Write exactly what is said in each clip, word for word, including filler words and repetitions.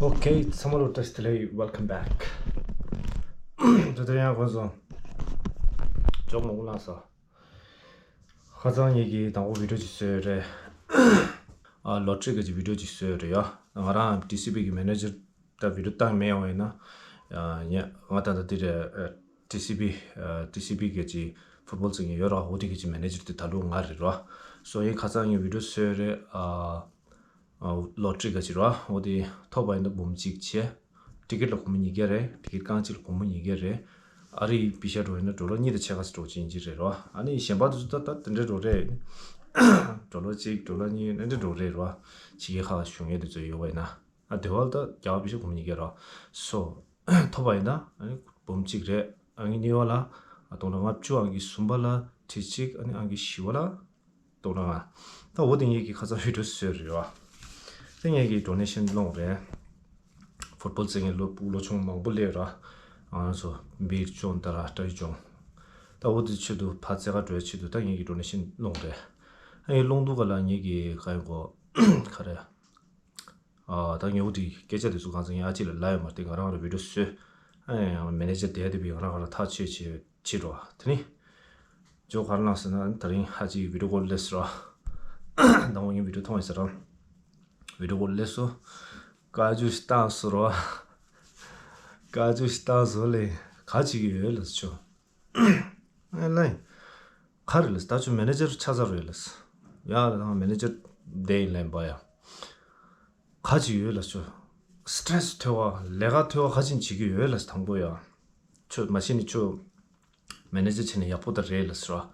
Okay, ཚང་མ་ལ་བཀྲ་ཤིས་བདེ་ལེགས། Welcome back. ད་ལྟ་ཡང་གོ་སོང་། ཅོག་མང་པོ་བླངས་སོང་། ཁ་སང་ངེད་ཀྱིས་དང་པོ་བི་ཌིའོ་ཅིག་བཟོས་རེད། ཨ་ལོ་ཊ་རི་གི་ཅིག་བི་ཌིའོ་ཅིག་བཟོས་རེད་ཡ། ང་རང་ཊི་སི་བི་གི་མེ་ནེ་ཇར་ད་བི་ཌིའོ་བཏང་མེད་ཡོང་ཡིན་ན། ཡ་ང་ད་ལྟ་འདི་རེད། ཊི་སི་བི་ཊི་སི་བི་གི་ཅིག་ཕུཊ་བོལ་རྩེད་མཁན་ཡོད་ར། འོ་དེ་གི་ཅིག་མེ་ནེ་ཇར་དེ་ད་ལོ་ང་རེད་ར། སོ་ཡིན་ཁ་སང་ངས་བི་ཌིའོ་བཟོས་རེད། ཨ། ཨ་ལོ་ཊ་རི་ག་ཅིག་ར། འོ་དེ་ཐོབ་པ་ཡིན་ན་འབུམ་གཅིག་བྱས། ཊི་ཀེ་ཊི་ལ་སྒོར་མོ་ཉིས་བརྒྱ་རེད། ཊི་ཀེ་ཊི་རྐང་གཅིག་ལ་སྒོར་མོ་ཉིས་བརྒྱ་རེད། ཨ་རིའི་པེ་ཤ་འགྲོ་ཡིན་ན་ཌོ་ལར་གཉིས་དང་ཕྱེད་ཀ་ཙམ་འགྲོ་ཅིག་ཡིན་གྱི་རེད་ར། ཨ་ནི་གཞན་པ་དེ་ཚོ་ད་ད་དེ་འདྲ་འགྲོ་རེད། ཌོ་ལར་གཅིག་ཌོ་ལར་གཉིས་དེ་འདྲ་འགྲོ་རེད་ར། ཕྱི་རྒྱལ་ཁག་ལ་བཞུགས་མཁན་དེ་ཚོ་ཡོད་པ་ཡིན་ན། ཨ་དེ་བ་ལ་ད་རྒྱ་གར་པེ་ཤ་སྒོར་མོ་ཉིས་བརྒྱ་ར། སོ་ཐོབ་པ་ཡིན་ན་ཨ་ནི་འབུམ་གཅིག་རེད། ཨ་ནི་གཉིས་པ་ལ་ཨ་སྟོང་ཕྲག་ལྔ་བཅུ། ཨང་ཀི་གསུམ་པ་ལ་ཁྲི་གཅིག་ཨ་ནི་ཨང་ཀི་བཞི་པ་ལ་སྟོང་ཕྲག་ལྔ། ད་འོ་དེ་ངེད་ཀྱིས་ཁ་སང་བི་ཌིའོ་བཟོས་རེད་བ། དེ་ངེད་ཀྱིས་ཌོ་ནེ་ཤན་སློང་རེད། ཕུཊ་བོལ་རྩེད་མཁན་ལོ་ཕྲུག་ལོ་ཆུང་མང་པོ་སླེབས་ར། ང་ཚོ་བིར་ཅོན་ཏ་ར་ཏའི་ཅོང་། ད་འོ་དེ་ཆེད་དུ་ཕར་རྩེད་གར་འགྲོ་ཡ་ཆེད་དུ་ད་ངེད་ཀྱིས་ཌོ་ནེ་ཤན་སློང་རེད། ཨ་ཡིན་སློང་དུས་ག་ལ་ངེད་ཀྱིས་ག་ཡིན་གོ་ག་རེ། ཨ་ད་ངས་འོ་དེ་སྐད་ཆ་དེ་ཚོ་གང་ཚང་ཡང་ཨ་ཅེ་ལ་ལབ་ཡོད་མ་རེད། ང་རང་རང་བི་ཌིའོ་བཟོས། ཨ་ཡང་མེ་ནེ་ཇར་དེ་དེ་བི་ང་རང་ང་རང་ཐག་ཆོད་བྱེད་བྱེད་འགྲོ། དེ་ནི་ཇོ་གར་ལངས་ཟེར་ན་ད་རིང་ཨ་ཅེ་བི་ཌིའོ་ཀོལ་སླེབས་སོང་ར། ད་འོ་ངས་བི་ཌིའོ་མཐོང་ཡོད་ཟེར་ར། བི་ཌིའོ་ཀོལ་སླེབས་སོང་། བཀའ་བཀྱོན་ཞིག་བཏང་སོང་ར། བཀའ་བཀྱོན་ཞིག་བཏང་སོང་ལེ། ག་བྱེད་ཀྱི་ཡོད་ལབ་ཆོག་ཨེ་ལའི། ག་རེ་ལབ་སོང་། ད་ཁྱོད་མེ་ནེ་ཇར་ཆགས་ཚར་རེད་ལབ་སོང་། ཡ་ལ་ད་མེ་ནེ་ཇར་བསྡད་ཡིན་ལབ་པ་ཡ། ག་ཅིག་ཡོད་ལབ་སོང་། སི་ཊེ་རེ་སི་ཐེབས་པ་ལས་ཀ་ཐེབས་པ་ག་ཅིག་བྱེད་ཀྱི་ཡོད་ལབ་སོང་། དང་པོ་ཡ། ཁྱོད་མ་གཞི་ནས་ཁྱོད་མེ་ནེ་ཇར་བྱས་ནས་ཡག་པོ་ད་རེད་ལབ་སོང་།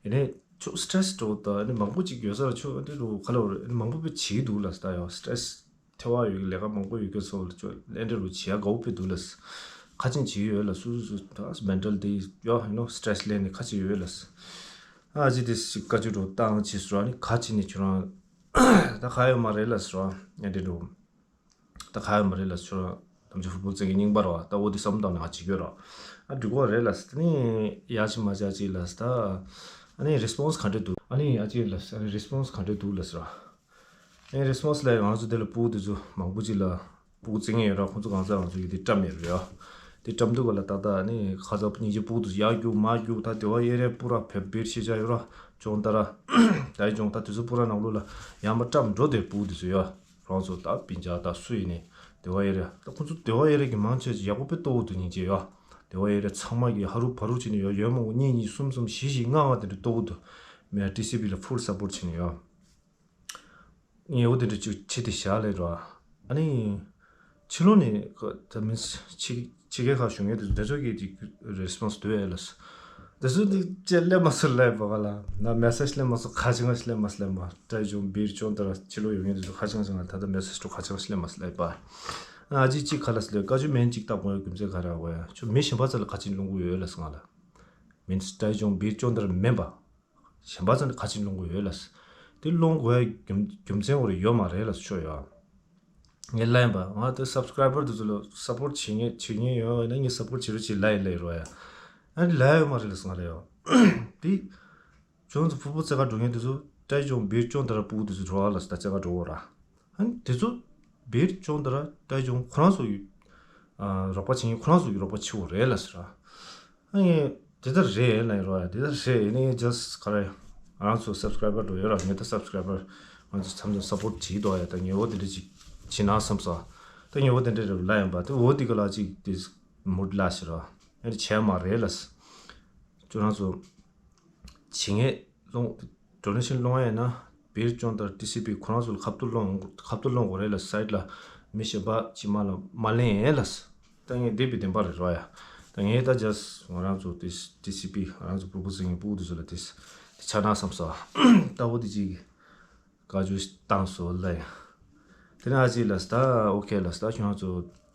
ཡིན་ནའི་ཁྱོད་སི་ཊེ་རེ་སི་འདྲ་པོ་ད་ནི་མང་པོ་ཅིག་ཡོད་ས་ར། ཁྱོད་འདི་རུ་ག་ལ་བ་རེད། མང་པོ་བྱེད་ཀྱི་འདུག་ལབ་སོང་། ད་ཡ་སི་ཊེ་རེ་སི་ཐེབས་པ་ཡོད་ཀྱི་ལས་ཀ་མང་པོ་ཡོད་ཀྱི་སོགས་ལ་ཁྱོད་ལས་འདྲ་རུ་བྱེད་ཡ་དགའ་བོ་དཔེ་འདུག་ལབ། ཁ་ཆེམས་བྱེད་ཀྱི་ཡོད་ལབ། སུ་སུ་སུ་ད་མེན་ཊལ་དེ་ཡོ་ཡུ་ནོ་སི་ཊེ་རེ་སི་ལེན་ནས་ཁ་ཆེམས་ཡོད་ལབ། ཨ་ཅེ་དེ་སི་བཀའ་བཀྱོན་འགྲོ་བཏང་བྱས་སོ་ར། ནི་ཁ་ཆེམས་ནས་ཁྱོད་རང་ད་ག་ཡོད་མ་རེད་ལབ་སོ་ར། ཨ་འདྲ་འགྲོ་ད་ག་ཡོད་མ་རེད་ལབ་སོ་ར། ནམ་རྒྱུན་ཕུཊ་བོལ་རྩེད་མཁན་རྙིང་པ་ར་བ། ད་འོ་དེ་བསམ་བཏང་ནས་ང་བྱེད་ཀྱི་ཡོད་ར། ཨ་འགྲིག་གོ་རེད་ལབ། དེ་ནི་ཡག་ཅིག་མ་ཆགས་ཅིག་ལབ། ད་ཨ་ནི་རེ་སི་པོན་སི་ག་འདྲ་འདུག་ཨ་ནི་ཨ་ཅེ་ལབ། ཨ་ནི་རེ་སི་པོན་སི་ག་འདྲ་འདུག་ལབ་སོ་ར། ཨེ་རེ་སི་པོན་སི་ལ་ང་ཚོ་དེ་ལ་ཕྲུ་གུ་དེ་ཚོ་མང་པོ་ཅིག་ལ་ཕྲུ་གུ་རྩེད་མཁན་ཡོད་ར། ཁོང་ཚོ་གང་ཟག་ང་ཚོ་ཡོད་དེ་བཀྲམ་ཡོད་རེད་ཡ། དེ་བཀྲམ་དུས་ག་ལ་ཏག་ཏག་ནི་ཁ་ཚ་སྙིང་རྗེ། ཕྲུ་གུ་དེ་ཚོ་ཡར་རྒྱུག་མར་རྒྱུག་ད་དེ་བ་ཨེ་རེ་པུ་ར་བེ་བིར་ཤེ་ཆ་ཡོད་ར། ཅོང་ཏ་ར་ཏའི་ཅོང་ད་དེ་ཚོ་པུ་ར་ནང་ལོགས་ལ་ཡར་མར་བཀྲམ་འགྲོ། དེ་ཕྲུ་གུ་དེ་ཚོ་ཡ་རང་ཚོ་ད་སྤུན་ཀྱག་ད་སུ་ཡིན་ནི་དེ་བ་ཨེ་རེ། ད་ཁོང་ཚོ་དེ་བ་ཨེ་རེ་གི་མང་ཆེ་ཡག་པོ་དཔེ་ཏོག་འདུག་སྙིང་རྗེ་ཡ། དེ་བ་ཨེ་རེ་ཚང་མ་གི་ཧ་རུ་ཕ་རུ་བྱས་ནས་ཡ་ཡོད་མ་གོ་གཉིས་གཉིས་གསུམ་གསུམ་བཞི་བཞི་ལྔ་ལྔ་དེ་འདྲ་ཏོག་འདུག་མེ་ཊི་སི་བི་ལ་ཕུལ་སབ་པོར་ཊི་བྱས་ནས་ཡ། ངས་འོ་དེ་འདྲ་ཅིག་བྱེད་དེ་བཞག་ལེ་ར། ཨ་ནི། ཕྱི་ལོགས་ནས་ད་མི་ཕྱི་ཕྱི་རྒྱལ་ཁག་བཞུགས་མཁན་དེ་ཚོ་དེ་ཚོ་གིས་དེ་རེ་སི་པོན་སི་འདུག་ཨེ་ལབ། དེ་ཚོ་དེ་ཅེས་སླེབས་མ་སོང་ལབ་པ་ག་ལ། ན་མེ་སེ་ཇི་སླེབས་མ་སོང་། ཁ་ཆེམས་སླེབས་མ་སོང་ལབ་པ། ཏའི་ཅོང་བིར་ཅོང་ཏ་ར་ཕྱི་ལོགས་ཡོད་མཁན་དེ་ཚོ་ཁ་ཆེམས་སླེབས་མ་སོང་། ད་ལྟ་མེ་སེ་ཇི་འགྲོ་ཁ་ཆེམས་སླེབས་མ་སོང་ལབ་པ། ཨ་ཅེ་གཅིག་ག་ལ་སླེབས། བཀའ་བཀྱོན་མེད་ཅིག་བཏང་དགོས་ཡ་རྒྱུ་མཚན་ག་རེ་ཡོད་ཡ། ཁྱོད་མི་གཞན་པ་ཚོ་ལ་ཁ་ཆེམས་སློང་གི་ཡོད་ལབ་སོང་ང་ལ། མིན་ཏའི་ཅོང་བིར་ཅོང་ཏ་ར་མིན་པ། གཞན་པ་ཚོ་ནི་ཁ་ཆེམས་སློང་གི་ཡོད་ལབ། དེ་སློང་དགོས་ཡ་རྒྱུ་རྒྱུ་མཚན་འོ་རེ་ཡོད་མ་རེད་ལབ་ཤོད་ཡ། ངས་ལབ་ཡིན་པ། ང་དེ་སབ་སི་ཀ་རའི་བར་དེ་ཚོ་ལ་སབ་པོར་ཊི་བྱེད་མཁན་བྱེད་མཁན་ཡོད་ན་ངས་སབ་པོར་ཊི་བྱེད་རོགས་བྱེད་ལབ་ཡིན་ལབ་ཡིན་རོགས་ཡ། ཨ་ནི་ལབ་ཡོད་མ་རེད་ལབ་སོང་ང་ལ་ཡ། དེ་ཁྱོད་ཚོ་ཕྲུ་གུ་རྩེད་གར་འགྲོ་མཁན་དེ་ཚོ་ཏའི་ཅོང་བིར་ཅོང་ཏ་ར་ཕྲུ་གུ་དེ་ཚོ་འགྲོ་བ་ལབ་སོང་། ད་རྩེད་གར་འགྲོ་གོ་ར། ཨ་ནི་དེ་ཚོ་བིར་ཅོང་ཏ་ར་ཏའི་ཅོང་ཁོ་རང་ཚོ་ཡི་ཨ་རོགས་པ་བྱེད་མཁན་ཁོ་རང་ཚོ་ཡི་རོགས་པ་བྱེད་དགོས་རེད་ལབ་སོང་ར། ཨ་ངས་དེ་ལྟར་རེད་ལབ་ཡིན་རོགས་ཡ། དེ་ལྟར་རེད་ཡིན་ནའི་ཇ་སི་ཊི་ག་རེ་ང་རང་ཚོ་སབ་སི་ཀ་རའི་བར་འགྲོ་ཡོད་ར། ངས་ད་སབ་སི་ཀ་རའི་བར་ང་ཚོ་མཚམས་མཚམས་སབ་པོར་ཊི་བྱེད་འདུག་ཡ། ད་ངས་འོ་དེ་འདྲ་ཅིག་བྱེད་ན་བསམ་སོང་། ད་ངས་འོ་དེ་འདྲ་རེད་ལབ་ཡིན་པ། དེ་འོ་དེ་ག་ལ་ཅིག་དེ་མུ་ཌི་ལ་ཤི་ར། ཨ་ནི་བྱས་མ་རེད་ལབ། ཁྱོད་རང་ཚོ་བྱེད་མཁན་སློང་ཌོ་ནེ་ཤན་སློང་ཡ་ཡིན་ན་བིར་ཅོང་ཏ་ར་ཊི་སི་བི་ཁོ་རང་ཚོ་ལ་ཁ་ཐུག་སློང་ཁ་ཐུག་སློང་དགོས་རེད་ལབ། སའིཌ་ལ་མི་གཞན་པ་ཅིག་མ་ལ་མ་ལེན་ཡས་ལབ། ད་ངས་འདི་བི་བདེན་པ་རེད་རོགས་ཡ། ད་ངས་ད་ཇ་སི་ཊི་ང་རང་ཚོ་ཊི་སི་ཊི་སི་བི་ང་རང་ཚོ་ཕྲུ་གུ་རྩེད་མཁན་ཕྲུ་གུ་དེ་ཚོ་ལ་དེ་དེ་ཆགས་ན་བསམ་སོང་། ད་འོ་དེ་ཅིག་བཀའ་བཀྱོན་བཏང་སོང་ལབ་ཡ། དེ་ནས་ཨ་ཅེ་ལབ་སོང་། ད་ཨོ་ཁེ་ལབ་སོང་། ད་ཁྱོད་རང་ཚོ་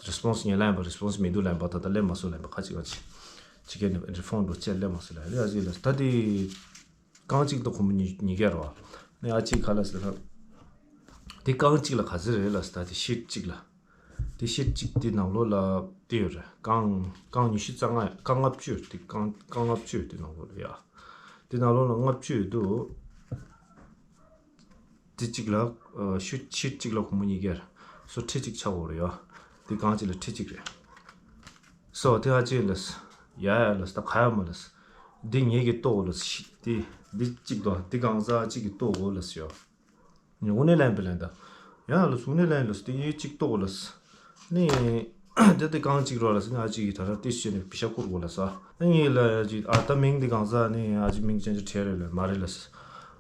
རེ་སི་པོན་སི་ངས་ལབ་ཡིན་པ། རེ་སི་པོན་སི་མི་འདུག་ལབ་ཡིན་པ། ད་ལྟ་སླེབས་མ་སོང་ལབ་ཡིན་པ། ཁ་ཅིག་ཁ་ཅིག་ཕྱི་རྒྱལ་ནས་རི་ཕོན་འགྲོ་ཅེས་སླེབས་མ་སོང་ལབ་ཡ། ཨ་ཅེ་ལབ་སོང་། ད་དེ་རྐང་གཅིག་དང་སྒོར་མོ་ཉིས་ཉིས་བརྒྱ་རེད་བ། ནས་ཨ་ཅེ་ག་ལབ་སོང་ལབ་ན། དེ་རྐང་གཅིག་ལ་ག་ཚོད་རེད་ལབ་སོང་། ད་དེ་ཤིཊ་གཅིག་ལ། དེ་ཤིཊ་གཅིག་དེ་ནང་ལོགས་ལ་དེ་ཡོད་རེད། རྐང་རྐང་ཉི་ཤུ་རྩ་ལྔ། རྐང་ལྔ་བཅུ་ཡོད་དེ། རྐང་རྐང་ལྔ་བཅུ་ཡོད་དེ་ནང་ལོགས་ལ་ཡ། དེ་ནང་ལོགས་ལ་ལྔ་བཅུ་ཡོད་དུ། དེ་གཅིག་ལ་ཨ་ཤིཊ་ཤིཊ་གཅིག་ལ་སྒོར་མོ་ཉིས་བརྒྱ་རེད། སོ་ཁྲི་གཅིག་ཆགས་ཡོད་རེད་ཡ། དེ་གང་ཅི་ལ་ཁྲི་གཅིག་རེད། སོ་དེ་ཨ་ཅེ་ལགས། ཡ་ཡ་ལགས། ད་ག་ཡ་མ་ལགས། འདི་ངེད་ཀྱི་ལྟོ་གོ་ལགས། དེ་འདི་གཅིག་དང་འདི་གང་ཟག་གཅིག་གི་ལྟོ་གོ་ལགས་ཡོ། དངོས་གནས་ལན་པའི་ལན་ད། ཡ་ལགས་དངོས་གནས་ལན་ལགས། དེ་ངེད་གཅིག་ལྟོ་གོ་ལགས། ནི། དེ་དེ་གང་གཅིག་རོགས་ལགས་ནི་ཨ་ཅེ་གི་ད་ར་ཏི་ཤེ་ནི་པི་ཤ་ཁུར་གོ་ལགས། ཨ་ངེད་ལ་ཨ་ཅེ་ཨ་ད་མིང་འདི་གང་ཟག་ནི་ཨ་ཅེ་མིང་ཅན་ཅི་བྲིས་རེད་ལགས། མ་རེད་ལགས།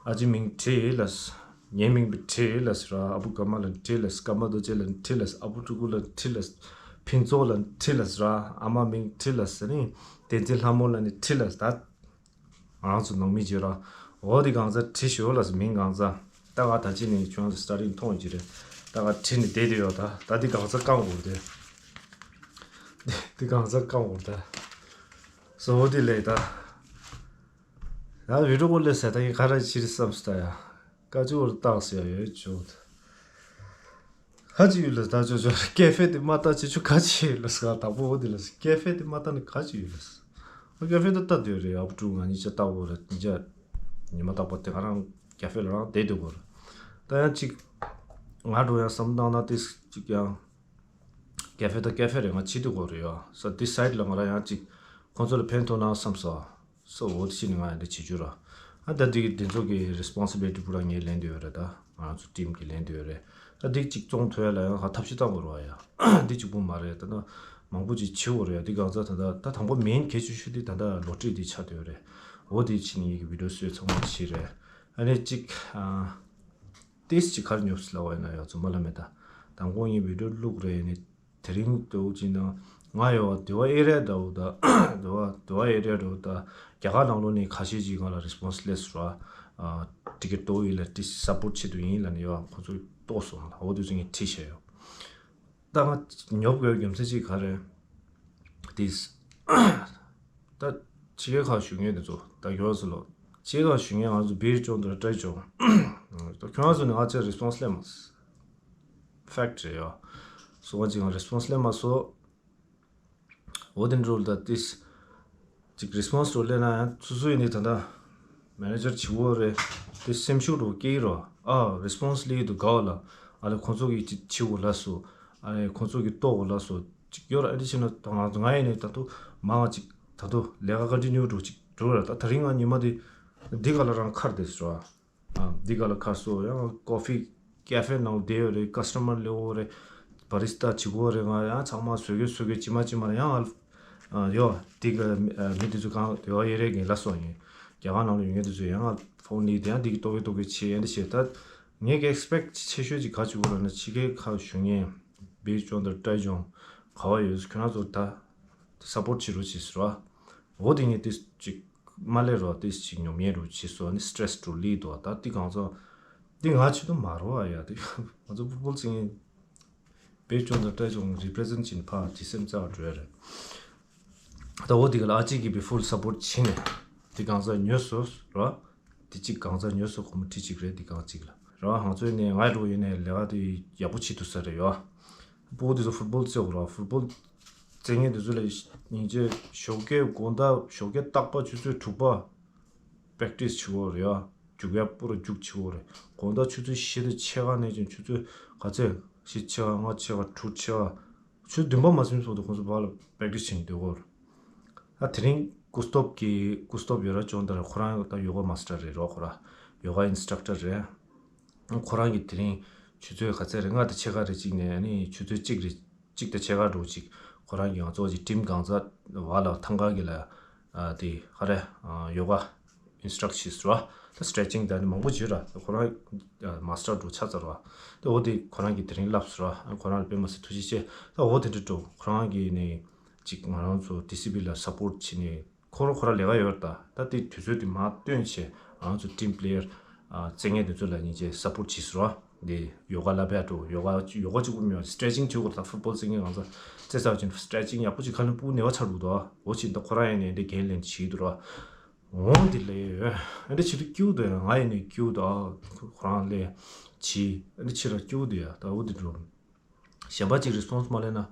ཨ་ཅེ་མིང་བྲིས་ལགས། ངའི་མིང་བྲིས་ལགས་ར། ཨ་བུ་ཀརྨ་ལ་བྲིས་ལགས། ཀརྨ་རྡོ་རྗེ་ལ་བྲིས་ལགས། ཨ་བུ་ཕྲུ་གུ་ལ་བྲིས་ལགས། ཕུན་ཚོགས་ལ་བྲིས་ལགས་ར། ཨ་མ་མིང་བྲིས་ལགས་ཟེར་ནི། བསྟན་འཛིན་ལྷ་མོ་ལ་ནི་བྲིས་ལགས། ད་ང་ཚོ་ནང་མི་བརྗོད་ར། འོ་དེ་གང་ཟག་བྲིས་ཤོག་ལགས། མིང་གང་ཟག་ད་ང་ད་ཅི་ནས་ཁྱོད་ཚོ་སི་ཊ་ཌི་མཐོང་གི་རེད། ད་ང་བྲིས་ནས་བསྡད་དེ་ཡོད། ད་ད་དེ་གང་ཟག་བཀང་དགོས་རེད། དེ་གང་ཟག་བཀང་དགོས་རེད་ད། སོ་འོ་དེ་ལས་ད། ཡང་བི་ཌི་ཡོ་ལས་ཟེར་ད་ཡིན་ག་རེ་བྱེད་རེད་བསམ་སོང་ད་ཡ། ཀ་ཅུ་བོར་བཏགས་ཟེར་ཡ་ཡོད་ཅོག་ཧ་ཅི་ཡོད་ལ་ད་ཅོ་ཅོ་ཀེ་ཧྥེ་དེ་མ་བཏགས་བྱེད་ཆུ་ག་ཅི་ཡོད་ལ་ཟེར། དང་པོ་བོ་དེ་ལ་ཀེ་ཧྥེ་དེ་མ་བཏགས་ནི་ག་ཅི་ཡོད་ལ་ཟེར། ཀེ་ཧྥེ་ད་བཏགས་དེ་རེད། ཨ་བུ་ཕྲུག་ང་གཉིས་ཆ་བཏགས་བོ་ར། གཉིས་ཆ་ཉི་མ་རྟག་པར་དེ་ག་རང་ཀེ་ཧྥེ་ལ་རང་བསྡད་དུ་གོ་ར། ད་ཡང་ཅིག་ང་འགྲོ་ཡང་བསམ་བཏང་ན་དེ་ཅིག་ཡང་ཀེ་ཧྥེ་ད་ཀེ་ཧྥེ་རེད། ང་བྱེད་དུ་གོ་རེད་ཡ་ས། དེ་སའིཌ་ལ་ང་རང་ཡང་ཅིག་ཁོང་ཚོ་ལ་ཕན་ཐོགས་ན་བསམ་སོང་། སོ་འོ་དེ་ཕྱིན་ནས་ང་ཡང་འདི་བྱེད་རྒྱུ་ར། ཨ་ད་འདི་གི་འདི་ཚོ་གི་རེ་སི་པོན་སི་བི་ལི་ཊི་པུ་ར་ངས་ལེན་འདོད་ཡོད་རེད། ད་ང་རང་ཚོ་ཊིམ་གི་ལེན་འདོད་ཡོད་རེད། ད་འདི་གཅིག་བཙོང་ཐུབ་ཡ་ལ་ཡང་ཧ་ཐབས་ཤེས་བཏང་དགོས་རེད་བ་ཡ། འདི་གཅིག་པུ་མ་རེད། ད་ད་མང་པོ་ཅིག་བྱེད་དགོས་རེད་ཡ། འདི་གང་ཟག་ད་ད་ད་དང་པོ་མེན་གལ་ཆེ་ཤོས་འདི་ད་ད་ལོ་ཊ་རི་འདི་ཆགས་བསྡད་ཡོད་རེད། འོ་དེ་ཕྱིན་ནས་ངེད་ཀྱི་བི་ཌི་ཡོ་བཟོས་ཚང་མ་བྱས་རེད། ཨ་ནི་གཅིག་ཨ་ཏིས་གཅིག་ག་རེ་ཉོབ་སི་ལ་བ་ཡིན་ན་ཡ་ཚོ་མ་ལ་མེད། ད་དང་པོ་ངས་བི་ཌི་ཡོ་བླུག་རེད་ནི། དེ་རིང་འདྲ་བོ་ཅིག་ན་ང་ཡོད་པ་དེ་བ་ཨེ་རི་ཡ་འདྲ་བོ་ད། དེ་བ་དེ་བ་ཨེ་རི་ཡ་འདྲ་བོ་ད། རྒྱ་གར་ནང་ལོགས་ནས་ཁ་ཤས་ཅིག་ང་ལ་རེ་སི་པོན་སི་སླེབས་སོང་ར། ཊི་ཀེ་ཊི་ཏོ་ཡིན་ལ་ཏི་སབ་པོར་ཊི་བྱེད་དུ་ཡིན་ལ་ནི་ཡོད། ཁོ་ཚོས་ཏོག་སོང་ལ་འོ་དུས་ཚོད་ངས་ཁྲིད་བྱས་ཡོད། ད་ང་ཉོབ་དགོས་རྒྱུ་མཚན་ཅིག་ག་རེ། ཏིས། ད་ཕྱི་རྒྱལ་ཁག་བཞུགས་མཁན་དེ་ཚོ་ད་ཡོད་ཟེར་ལོ། ཕྱི་རྒྱལ་ཁག་བཞུགས་མཁན་ང་ཚོ་བིར་ཅོང་དང་ཏྲའི་ཅོང་། ད་ཁྱོད་རང་ཚོ་ནས་ང་ཚོས་རེ་སི་པོན་སི་སླེབས་མ་སོང་། ཕེག་ཊི་རེད་ཡ། སོ་ང་ཅིག་ང་རེ་སི་པོན་སི་སླེབས་མ་སོང་། འོ་དེ་འགྲོ་ལ་ད་ཏིས། ཅིག་རེ་སི་པོན་སི་འགྲོ་སླེབས་ན་ཡང་སོ་སོ་ཡིན་ནི་ད་ལྟ་མེ་ནེ་ཇར་བྱེད་དགོས་རེད། དེ་སེམས་ཤུགས་འགྲོ་སྐྱེ་གི་རོ། ཨ་རེ་སི་པོན་སི་སླེབས་ཀྱི་འདུག་དགའ་བ་ལ། ཨ་ལེ་ཁོང་ཚོ་གིས་ཅིག་བྱེད་དགོས་ལ་སོ། ཨ་ལེ་ཁོང་ཚོ་གིས་ལྟོ་དགོས་ལ་སོ། ཅིག་ཡོད་ར། ཨ་འདི་བྱས་ན་ད་ང་ང་ཡིན་ནི་ད་དུ་མང་ང་ཅིག་ད་དུ་ལས་ཀ་ཀོན་ཊི་ནིའུ་འགྲོ་ཅིག་འགྲོ་ར། ད་ད་རིང་ང་ཉི་མ་དེ་འདི་ག་ལ་རང་ཁར་བསྡད་སོ། ཨ་འདི་ག་ལ་ཁར་སོ་ཡང་ཀོ་ཕི་ཀེ་ཧྥེ་ནང་བསྡད་ཡོད་རེད། ཀ་སི་ཊ་མར་སླེབས་ཡོད་རེད། བ་རི་སི་ཊ་བྱེད་དགོས་རེད། ང་ཡང་ཚང་མ་བཟོ་གི་བཟོ་གི་ཇི་མ་ཇི་མ་ཡང་ང་ཡོད་འདི་ག་མི་དེ་ཚོ་གང་དེ་བ་ཡེ་རེད་གི་ལ་སོ་ཡིན། རྒྱ་གར་ནང་ལ་ཡོད་མཁན་དེ་ཚོ་ཡང་ང་ཕོན་ལི་དེ་ཡང་འདི་གི་ཏོག་གི་ཏོག་གི་བྱེད་ཡན་དེ་བྱེད། ད་ངས་ཀྱི་ཨེག་སི་པེག་ཆེ་ཤོས་ཅིག་ག་བྱེད་དགོས་རེད་ན་ཕྱི་རྒྱལ་ཁག་བཞུགས་མཁན་བིར་ཅོང་དང་ཏྲའི་ཅོང་ག་བ་ཡོད་ཁྱོད་རང་ཚོ་ད་སབ་པོར་ཊི་བྱེད་རོགས་བྱེད་ཟེར་བ། འོ་དེ་ངས་དེ་ཅིག་མ་ལས་རོགས་དེ་ཅིག་ཉོབ་ཉེས་རོགས་བྱེད་སོ་ནི་སི་ཊེ་རེ་སི་འགྲོ་ལི་འདུག་ད་དེ་གང་ཚོ་དེ་ང་ཆུ་དུ་མ་རོ་ཨ་ཡ། དེ་ང་ཚོ་ཕུ་པོལ་ཚིང་བེ་ཅོང་དང་ཏྲ་ཅོང་རི་པི་རེ་ཛེན་ཊི་བྱེད་ཕ་ཇི་སེམས་རྩ་བ་འགྲོ་ཡ་རེད། ད་འོ་དེ་ག་ལ་ཨ་ཅེ་གི་བི་ཕུལ་སབ་པོར་ཊི་བྱེད་ནས་དེ་གང་ཚོ་ཉོས་སོ་རོ། དེ་གཅིག་གང་ཚ་ཉོས་སོ་ཁོ་མོ་ཁྲི་གཅིག་རེད། དེ་གང་གཅིག་ལ་རང་ང་ཚོའི་ནས་ང་རུ་ཡིན་ནས་ལས་ཀ་དེ་ཡག་པོ་བྱེད་ཐུབ་ས་རེད་ཡོ། སྤུ་གུ་དེ་ཚོ་ཕུཊ་བོལ་རྩེ་འོ་ར། ཕུཊ་བོལ་རྩེ་མཁན་དེ་ཚོ་ལ་ཉིན་རྗེས་ཞོགས་ཀས་དགོང་དག་ཞོགས་ཀས་རྟག་པ་ཆུ་ཚོད་དྲུག་པ་པེག་ཊིས་བྱེད་འོ་རེད་ཡོ། རྒྱུག་ཡ་སྤུ་ར་རྒྱུག་བྱེད་འོ་རེད། དགོང་དག་ཆུ་ཚོད་བཞི་དང་ཕྱེད་ཀ་ནས་ཀྱང་ཆུ་ཚོད་ག་ཚད་བཞི་ཕྱེད་ཀ་ལྔ་ཕྱེད་ཀ་དྲུག་ཕྱེད་ཀ་ཆུ་བདུན་པ་མ་ཟིན་སོང་དུས་ཁོང་ཚོ་བར་ལ་པེག་ཊིས་བྱེད་ནས་སྡོད་གོ། ད་དེ་རིང་ཀུ་སྟོབ་ཀྱི་ཀུ་སྟོབ་ཡོད་ར་ཅོང་དར་ཁོ་རང་ད་ཡོ་ག་མ་སི་ཊར་རེད་རོ། ཁོ་ར་ཡོ་ག་ཨིན་སི་ཊག་ཊར་རེད། ཁོ་རང་གིས་དེ་རིང་ཆུ་ཚོད་ག་ཚད་རེད་ལྔ་དང་ཕྱེད་ཀ་རེད་གཅིག་ནས་ཨ་ནི་ཆུ་ཚོད་གཅིག་རེད་གཅིག་དང་ཕྱེད་ཀ་འགྲོ་གཅིག་ཁོ་རང་གིས་ང་ཚོ་གཅིག་ཊིམ་གང་ཚ་བ་ལ་ཐང་ག་གི་ལ་དེ་ག་རེ་ཡོ་ག་ཨིན་སི་ཊག་ཊར་བྱས་སོ། ད་སི་ཊེ་ཆིང་ད་ནི་མང་པོ་བྱོས་ར། ཁོ་རང་མ་སི་ཊར་འགྲོ་ཆ་ཚར་བ། ད་འོ་དེ་ཁོ་རང་གིས་དེ་རིང་བསླབས་སོ་ར། ཁོ་རང་ལ་དཔེ་མ་སྲིད་ཐུགས་རྗེ་ཆེ། ད་འོ་དེ་འདྲ་འགྲོ་ཁོ་རང་གིས་ནི་ཅིག་ང་རང་ཚོ་ཌི་སི་བི་ལ་སབ་པོར་ཊི་བྱས་ནས་ཁོ་རང་ཁོ་རང་ལས་ཀ་ཡོད་ར། ད་ད་དེ་དུས་ཚོད་དེ་མར་བཏོན་བྱས་ང་རང་ཚོ་ཊིམ་པི་ལེ་ཡར་རྩེ་མཁན་དེ་ཚོ་ལ་ཉིན་བྱས་སབ་པོར་ཊི་བྱས་སོ་ར། འདི་ཡོ་ག་བསླབ་ཡ་འགྲོ་ཡོ་ག་ཡོ་ག་གཅིག་པུ་མེད་པ་སི་ཊེ་ཆིང་བྱེད་དགོས་ར། ད་ཕུཊ་བོལ་རྩེ་མཁན་གང་ཚ་རྩེ་ཚར་བ་ཅིག་སི་ཊེ་ཆིང་ཡག་པོ་ཅིག་ཁ་ལ་སྤུ་གུ་ནད་པ་ཆགས་འདུག་ད་འོ་ཅིག་ད་ཁོ་རང་ཡིན་ནས་འདི་འགན་ལེན་བྱེད་འདུག་ར། འོང་འདི་ལས་ཡོད། ཨ་འདྲ་བྱེད་དུས་སྐྱིད་པོ་འདུག་ཡ། ང་ཡིན་ནས་སྐྱིད་པོ་འདུག་ཨ། ཁོ་རང་ལས་བྱེད་ཨ་འདྲ་བྱེད་ར་སྐྱིད་པོ་འདུག་ཡ། ད་འོ་འདི་འགྲོ། གཞན་པ་ཅིག་རེ་སི་པོན་སི་མ་ལེན་ན་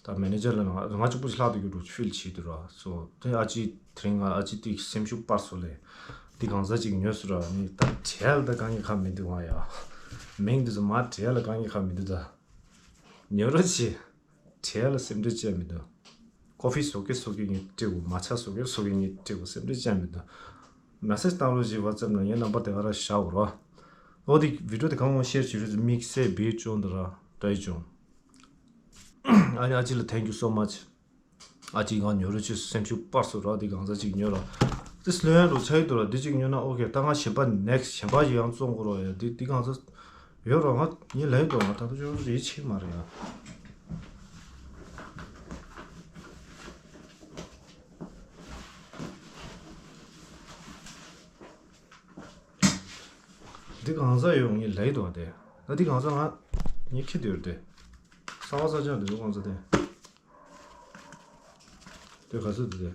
ད་མེ་ནེ་ཇར་ལ་ང་ང་གཅིག་པུ་ཅིག་ལྷག་འདུག་རྒྱུ་འགྲོ་ཕིལ་བྱེད་འདུག་ར། སོ་དེ་ཨ་ཅེ་དེ་རིང་ང་ཨ་ཅེ་དེ་སེམས་ཤུགས་སྤར་སོང་ལས་དེ་གང་ཟག་ཅིག་ཉོས་སོང་ར། ནི་ད་བྲེལ་ད་གང་གི་ཁ་མི་འདུག་ཨ་ཡ། མིང་འདི་ཚོ་མ་བྲེལ་ལ་གང་གི་ཁ་མི་འདུག་ད་ཉོ་རོགས་བྱེད། དེ་ལ་སེམས་ཁྲལ་བྱས་མི་འདུག་ཀོ་ཕི་བཟོ་གི་བཟོ་གི་ངས་སྤྲད་དགོས། མ་ཆ་བཟོ་གི་བཟོ་གི་ངས་སྤྲད་དགོས། སེམས་ཁྲལ་བྱས་མི་འདུག་མེ་སེ་ཇི་བཏང་རོགས་གྱིས། ཝ་ཊི་སེབ་ནང་ངའི་རྣམ་པར་དེ་ག་ར་བཞག་རོགས། ཨོ་དེ་བི་ཌི་ཡོ་དེ་གང་མང་ཤེར་བྱེད་རོགས། དམིགས་བསལ་བེད་སྤྱོད་འདི་ར་ཏྲའི་ཅུང་། ཨ་ནི་ཨ་ཅི་ལ་thank you so much། ཨ་ཅི་ང་ཉོ་རོགས་བྱེད། སེམས་ཤུགས་སྤར་སོང་ར། དེ་གང་ཟག་ཅིག་ཉོ་ར། དེ་སློབ་ཡོན་རུ་ཆ་ཡི་འདུག་ར། དེ་ཅིག་ཉོ་ན་ཨོ་ཁེ། ད་ང་གཞན་པ་next གཞན་པ་ཡང་བཙོང་དགོས་ར། ཡ་དེ་དེ་གང་ཟག་ཡོད་ར། ང་ངས་ལབ་ཡོད་དོ། ང་ད་དུང་ཅུང་ཡིད་ཆེས་མ་རེད་ཡ། འདི་གང་ཟག་ཡོད་ངས་ལབ་ཡོད་དོ། དེ་ད་འདི་གང་ཟག་ང་ངས་ཁྱེར་དུ་ཡོད་དེ། གསར་པ་གསར་རྐྱང་འདི་ཚོ་གང་ཟག་དེ། དེ་ག་ཚོད་འདུག་དེ།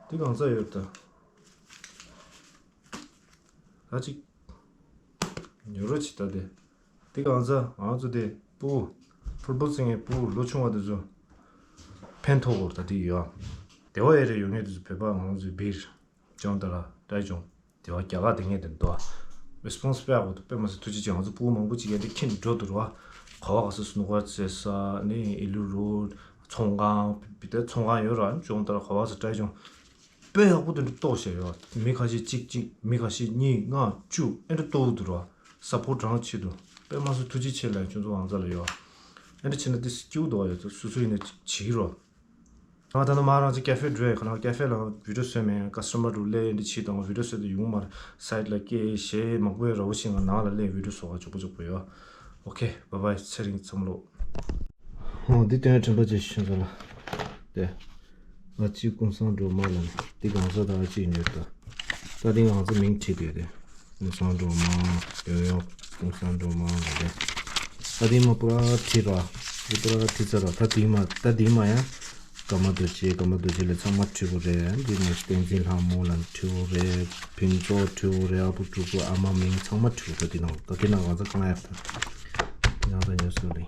འདི་གང་ཟག་ཡོད་ད། ད་ཅིག་ཉོ་རོགས་བྱེད་ད་དེ། འདི་གང་ཟག་ང་ཚོ་དེ་ཕྲུ་གུ། ཕུཊ་བོལ་རྩེ་མཁན་ཕྲུ་གུ་ལོ་ཆུང་བ་དེ་ཚོ་ཕན་ཐོགས་དགོས་ད་དེ་ཡོད། དེ་བ་ཨེ་རེད་ཡོད་མཁན་དེ་ཚོ་བོད་པ་ང་ཚོའི་བིར་ཅོང་ད་ར་ཏྲའི་ཅུང་དེ་བ་རྒྱ་གར་དེ་ངས་དེ་འདུག་རེ་སི་པོན་སི་དཔེ་ཡག་པོ་འདུག་དཔེ་མ་སྲིད་ཐུགས་རྗེ་ཆེ། ང་ཚོ་ཕྲུ་གུ་མང་པོ་ཅིག་ཡ་དེ་ཁྱེར་འགྲོ་འདུག་ར། ག་བ་ག་ས་སྣུ་ཁར་རྩེ་ས་ནི་ཨི་ལུ་རུ་ཚོང་ཁང་བི་དེ་ཚོང་ཁང་ཡོད་ར། ཅུང་ད་ར་ག་བ་ག་ས་ཏྲའི་ཅུང་དཔེ་ཡག་པོ་དེ་འདྲ་གཏོགས་བྱས་ཡོད། མི་ཁ་ཤས་གཅིག་གཅིག་མི་ཁ་ཤས་གཉིས་ལྔ་བཅུ་ཨེ་འདྲ་གཏོགས་འདུག་ར། སཔོར་ཊི་རང་བྱེད་འདུག་དཔེ་མ་སྲིད་ཐུགས་རྗེ་ཆེ་ལ་ཁྱོད་ཚོ་ཨང་རྩ་ལ་ཡོད། ཨེ་འདྲ་བྱས་ན་དེ་སྐྱིད་པོ་འདུག་ཡོད་ཚོ་སོ་སོ་ཡིན་ན་བྱེད་ཀྱི་རོགས། ང་ད་ནི་མ་རང་ཅིག་ཀ་ཧྥེ་འགྲོ་ཡ། ཁ་ན་ཀ་ཧྥེ་ལ་བི་ཌི་ཡོ་བཟོས་མེད། ཀ་སི་ཊ་མར་རུ་སླེབས་འདི་བྱེད་དང་བི་ཌི་ཡོ་བཟོས་དུ་ཡོང་མར་སའིཊ་ལ་སྐྱེལ་གཞས་མང་པོ་ར་བོ་ཞིག་ང་ནང་ལ་སླེབས་བི་ཌི་ཡོ་བཟོ་ག་ཅོག་པོ་ཅོག་པོ་ཡོད། ཨོ་ཁེ། བཱའི་བཱའི། ཚེ་རིང་བསམ་བློ། ཧོ་འདི་སྟོན་དྲན་པ་ཅིག་ཤོད་ཟེར་ལ། དེ། ཨ་ཅི་ཀུན་བཟང་སྒྲོལ་མ་ལ་ནི་འདི་གང་ཟག་ད་ཨ་ཅི་ཉོས་ད། ད་འདི་ང་ཚོ་མིང་བྲིས་དུས་དེ། ཀུན་བཟང་སྒྲོལ་མ། ཡོ་ཡོ། ཀུན་བཟང་སྒྲོལ་མ་ལ་དེ། ད་འདི་མ་པུ་ར་བྲིས་ར། འདི་པུ་ར་བྲིས་ཚར་ར། ད་འདི་མ་ད་འདི་མ་ཡང་། ཀརྨ་རྡོ་རྗེ། ཀརྨ་རྡོ་རྗེ་ལ་ཚང་མ་བྲིས་པོ་རེད། འདི་ནས་བསྟན་འཛིན་ལྷ་མོ་ལ་བྲིས་པོ་རེད། ཕུན་ཚོགས་བྲིས་པོ་རེད། ཨ་བུ་ཕྲུ་གུ་ཨ་མ་མིང་ཚང་མ་བྲིས་པོ་ད་འདི་ནང་ད་འདི་ནང་གང་ཚ་གང་ཡག་ད། འདི་ནང་ད་ཉོས་སོང་རེད།